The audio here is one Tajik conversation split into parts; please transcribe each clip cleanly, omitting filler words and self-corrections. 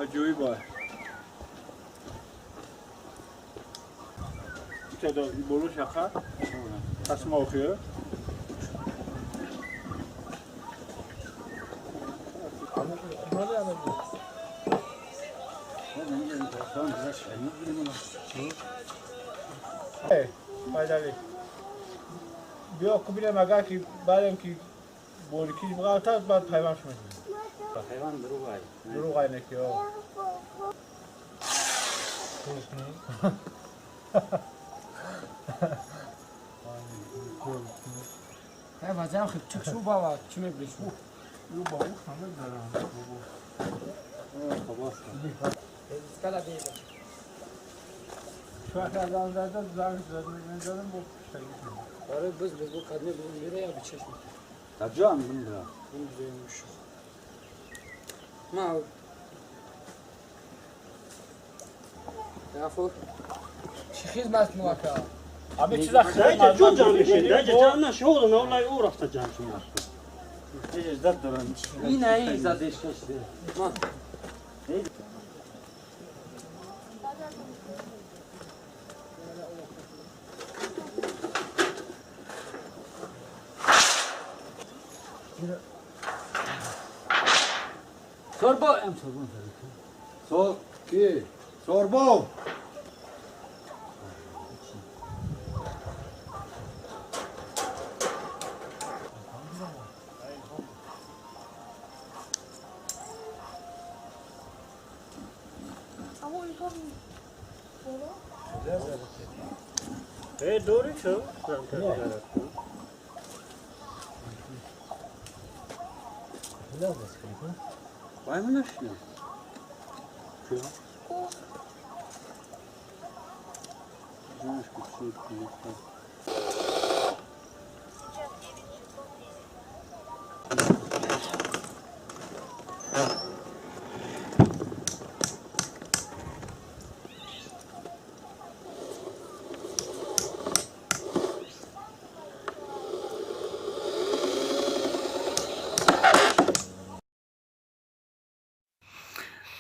Аҷоиб ай. Чада боло шақа тасма охир. Пайдали. Биё кубинем, агар ки баъдем ки борикиш биғалтад, баъд пайванд мекунем. Пайванд дурӯғай. Дурӯғай неки о. Вазам хиб чик шу бава чӣ мебри шу? Ю ба ӯ ҳама дарам. Скала беба. Шуака зада занг задам бо пуштагӣ. Барои биз бу кадне бу мира я бичеш. Даҷоам бинда. Бу зем шу. Ма Рафо. Чӣ хизмат муака? Ами чиза Даҷа ҷо ҷамъ мешед, даҷа ҷамъ нашуд, навлай ӯ рафта ҷамъ шуд. Иҷозат дорам. Ин ай задеш кашиде. Ма. Сорбо ам сорбо. Сор ки? Сорбо. Э, дори чо? Вай нашна. Знаешь, как всё это.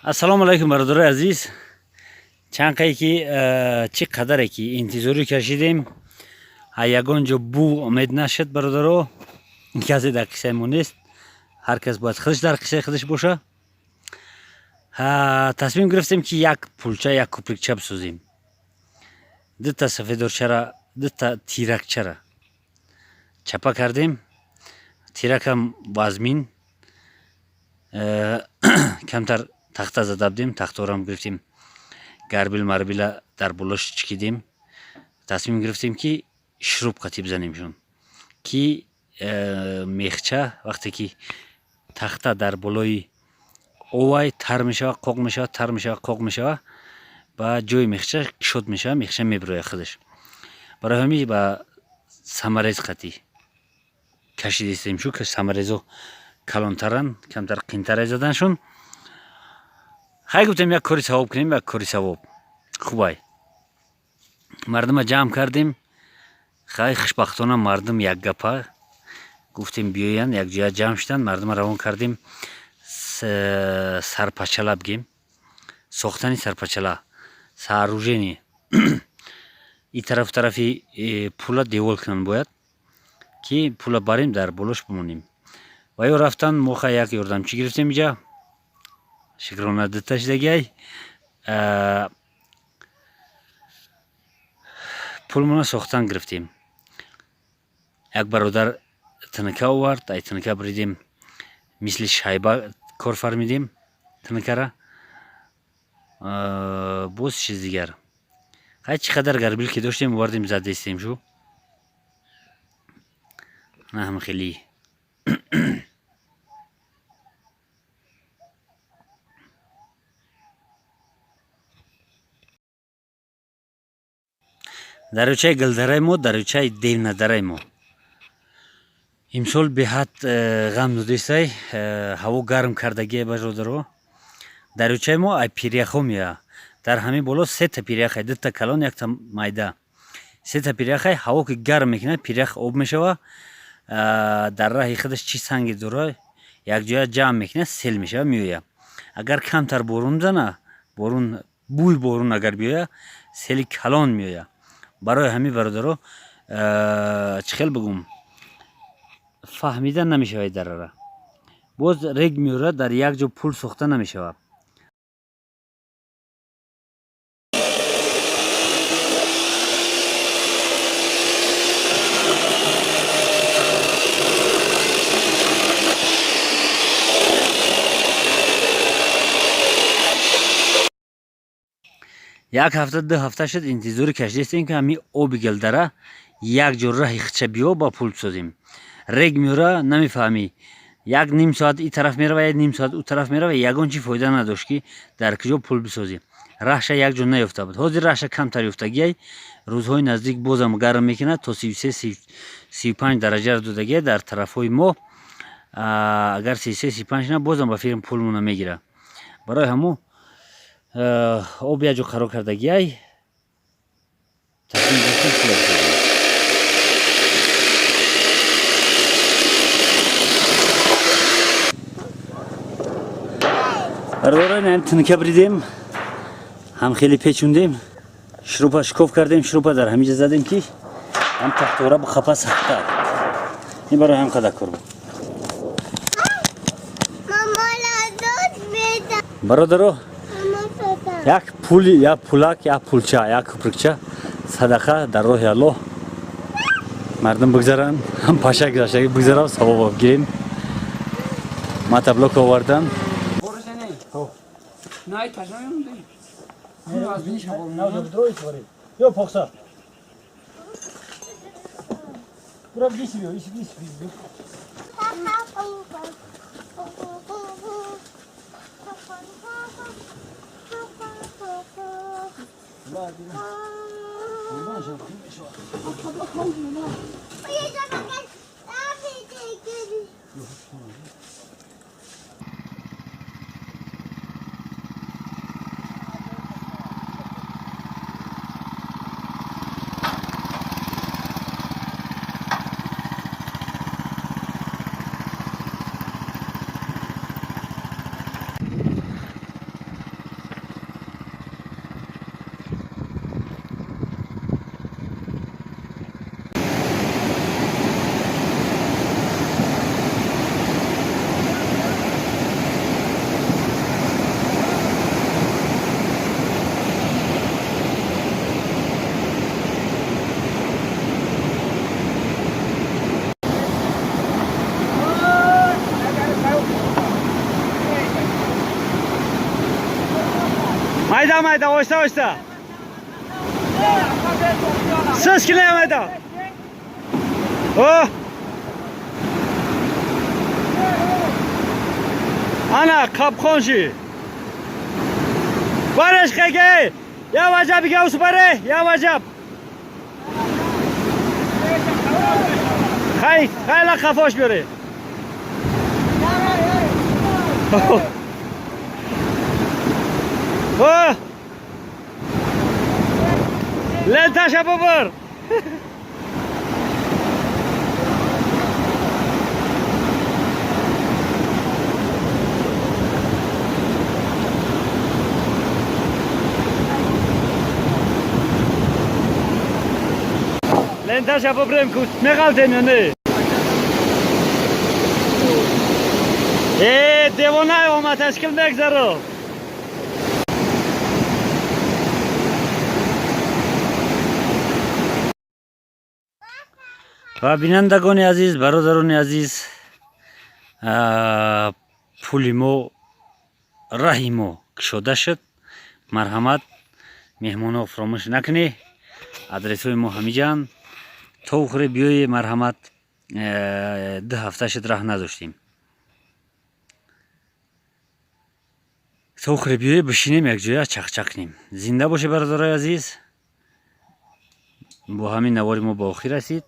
Ассалому алайкум, бародарои азиз. Чанд қае ки чӣ қадаре ки интизорӣ кашидем, ягон ҷо бу омед нашуд, бародаро. Касе дар қиссаи мо нест, ҳар кас бояд худаш дар қиссаи худаш боша. Тасмим гирифтем, ки як пулча, як куприкча бисозем. Дута сафедорчара, дута тиракчара чапа кардем. Тиракам вазмин, камтар тахта зада будем, тахторам гирифтем, гарбил марбила дар болош чикидем. Тасмим гирифтем, ки шуруб қатӣ бизанемшон, ки мехча вақте ки тахта дар болои овай тар мешава, қоқ мешава, тар мешава, қоқ мешава, ба ҷои мехча кушод мешава, мехча мебирояд худаш. Барои ҳамин ба саморез қатӣ кашидистем шу, ки саморезо калонтаран, камтар қинтаре заданшон. Хай, гуфтем, як кори савоб кунем, як кори савоб хубай. Мардума ҷамъ кардем. Хай, хушбахтона мардум якгапа гуфтем, биёянд, якҷоя ҷамъ шуданд. Мардума равон кардем, сарпачала бигем, сохтани сарпачала, сооружение. И тарафу тарафи пула девол кунанд бояд, ки пула барем, дар болош бимонем. Ва ё рафтан, мо хай як ёрдамчӣ гирифтем иҷа, шукрона, дута шидагиай. Пулмона сохтан гирифтем. Як бародар тинка овард, ай тинка биридем, мисли шайба кор фармидем тинкара. Боз чиз дигар, хай, чӣ қадар гарбил ки доштем, овардем, задестем шу. На ҳам хеле. Дарёчаи Гулдараи мо, дарёчаи Девнадараи мо имсол беҳад ғам додистай. Ҳаво гарм кардагие, бародаро. Дарёчаи мо ай пиряхҳо меояд. Дар ҳамин боло сета пиряхай, дута калон, якта майда, сета пиряхай. Ҳаво ки гарм мекунад, пирях об мешава, дар раҳи худаш чӣ санге дора, якҷоя ҷамъ мекунад, сел мешава, меояд. Агар камтар борун зана, борун, бӯи борун агар биёя, сели калон меоя. Барои ҳамин, бародаро, чӣ хел бигӯм, фаҳмида намешавад дарара. Боз рег меорад, дар як ҷо пул сохта намешавад. Як ҳафта, 2 ҳафта шуд, интизори кашидастем, ки ҳамин оби гилдара як ҷо раҳи хича биё, ба пул созем. Рег меора, намефаҳмӣ, як ним соат и тараф мерава, як ним соат ӯ тараф мерава. Ягон чи фоида надошт, ки дар куҷо пул бисозӣ. Раҳша як ҷо наёфта буд. Ҳозир раҳша камтар ёфтагиай. Рӯзҳои наздик бозам гарм мекунад, то 33, 35 дараҷаро додагиай дар тарафҳои мо. Агар 33, 35 на, бозам ба фирм пулмона мегира. Барои ҳамун об як ҷо қарор кардагиай, тасмим гирифтем пул бисозем. Бародарон, ҳам тунка бридем, ҳам хеле печундем, шурупа шикоф кардем, шурупа дар ҳамиҷа задем, ки ҳам тахтора бихапа сахттар. Ин барои ҳам қадар кор буд. Бародаро, як пули, як пулак, як пулча, як куприкча садақа дар роҳи Аллоҳ. Мардум бигзаранд, ҳам паша гузаштагӣ бигзарам, савоб гирем. Мотоблок овардан. Най, тажа мемонди. Аз биниш ҳаво. Ё похса. Бура бисиби, исиби, исиби. Майда, майда, ойста, ойста. Сіз келе, майда. О! Ана, қапқонши. Бареш қеге. Я вajab гаус баре, я вajab. Хай, хайла қафош бере. О! Ленташа бубур. Ленташа бубрем ку меғалтем ё не? Э, девона омад, ташкил мегзаро. Ва бинандагони азиз, бародарони азиз, пули мо, раҳи мо кушода шуд. Марҳамат, меҳмоно, фуромӯш накунӣ, адресҳои мо ҳамиҷаанд. То ухӯре биёе, марҳамат. 2 ҳафта шуд, раҳ надоштем. То ухӯре биёе, бишинем, якҷоя чақчақ кунем. Зинда боше, бародарои азиз. Бо ҳамин навори мо ба охир расид.